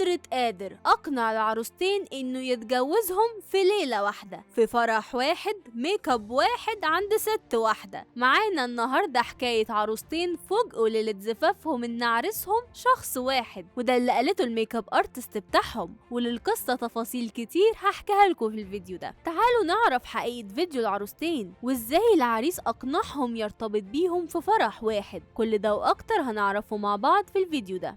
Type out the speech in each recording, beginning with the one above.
بقدرة قادر أقنع العروستين إنه يتجوزهم في ليلة واحدة، في فرح واحد، make up واحد، عند ست واحدة. معانا النهاردة حكاية عروستين فوجئوا ليلة زفافهم إن عريسهم شخص واحد، وده اللي قالته ال make up artist بتاعهم. وللقصة تفاصيل كتير هحكيها لكم في الفيديو ده. تعالوا نعرف حقيقة فيديو العروستين وإزاي العريس أقنعهم يرتبط بيهم في فرح واحد. كل ده وأكتر هنعرفه مع بعض في الفيديو ده.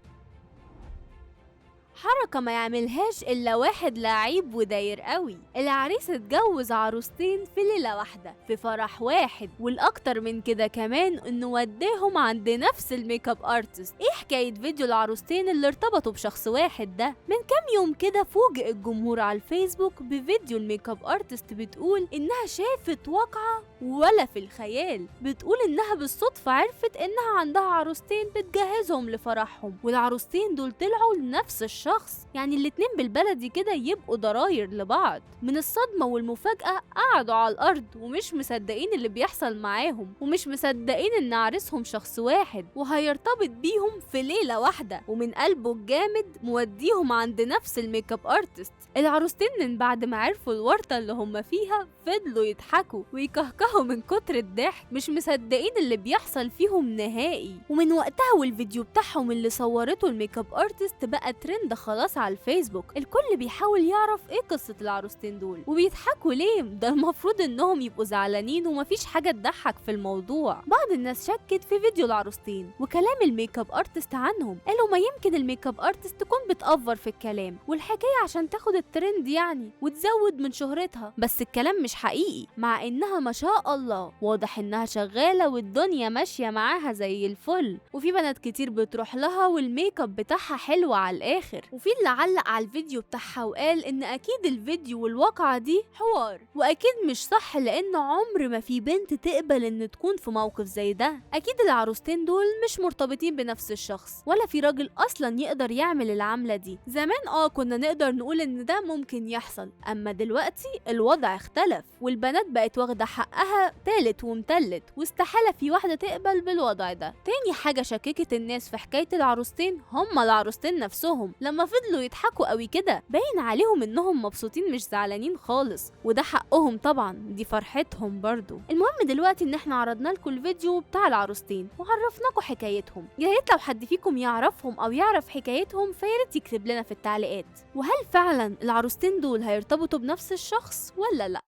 حركة ما يعملهاش إلا واحد لعيب وداير قوي. العريس اتجوز عروستين في ليلة واحدة في فرح واحد، والأكتر من كده كمان إنه وداهم عند نفس ال make up artist. إيه حكاية فيديو العروستين اللي ارتبطوا بشخص واحد ده؟ من كام يوم كده فوجئ الجمهور على الفيسبوك بفيديو ال make up artist بتقول إنها شافت واقعة ولا في الخيال. بتقول إنها بالصدفة عرفت إنها عندها عروستين بتجهزهم لفرحهم، والعروستين دول طلعوا لنفس الشخص، يعني الاتنين بالبلدي كده يبقوا ضراير لبعض. من الصدمة والمفاجأة قعدوا على الأرض ومش مصدقين اللي بيحصل معاهم، ومش مصدقين إن عريسهم شخص واحد وهيرتبط بيهم في ليلة واحدة، ومن قلبه الجامد موديهم عند نفس ال make up artist. العروستين من بعد ما عرفوا الورطة اللي هم فيها فضلوا يضحكوا ويكهكهوا من كتر الضحك، مش مصدقين اللي بيحصل فيهم نهائي. ومن وقتها والفيديو بتاعهم اللي صورته ال make up artist بقى ترند خلاص على الفيسبوك. الكل بيحاول يعرف ايه قصة العروستين دول وبيضحكوا ليه، ده المفروض انهم يبقوا زعلانين ومفيش حاجة تضحك في الموضوع. بعض الناس شكت في فيديو العروستين وكلام ال make up artist عنهم، قالوا ما يمكن ال make up artist تكون بتأفور في الكلام والحكاية عشان تاخد الترند يعني وتزود من شهرتها، بس الكلام مش حقيقي، مع انها ما شاء الله واضح انها شغالة والدنيا ماشية معاها زي الفل، وفي بنات كتير بتروح لها وال make up بتاعها حلو على الاخر. وفي اللي علق على الفيديو بتاعها وقال ان اكيد الفيديو والواقعة دي حوار واكيد مش صح، لان عمر ما في بنت تقبل ان تكون في موقف زي ده. اكيد العروستين دول مش مرتبطين بنفس الشخص، ولا في راجل اصلا يقدر يعمل العملة دي. زمان كنا نقدر نقول ان ده ممكن يحصل، اما دلوقتي الوضع اختلف والبنات بقت واخدة حقها تالت ومتلت، واستحالة في واحدة تقبل بالوضع ده. تاني حاجة شككت الناس في حكاية العروستين هما العروستين نفسهم، لما فضلوا يضحكوا قوي كده باين عليهم انهم مبسوطين مش زعلانين خالص، وده حقهم طبعا، دي فرحتهم برضو. المهم دلوقتي ان احنا عرضنا لكم الفيديو بتاع العروستين وعرفناكم حكايتهم. يا ريت لو حد فيكم يعرفهم او يعرف حكايتهم فياريت يكتب لنا في التعليقات، وهل فعلا العروستين دول هيرتبطوا بنفس الشخص ولا لا؟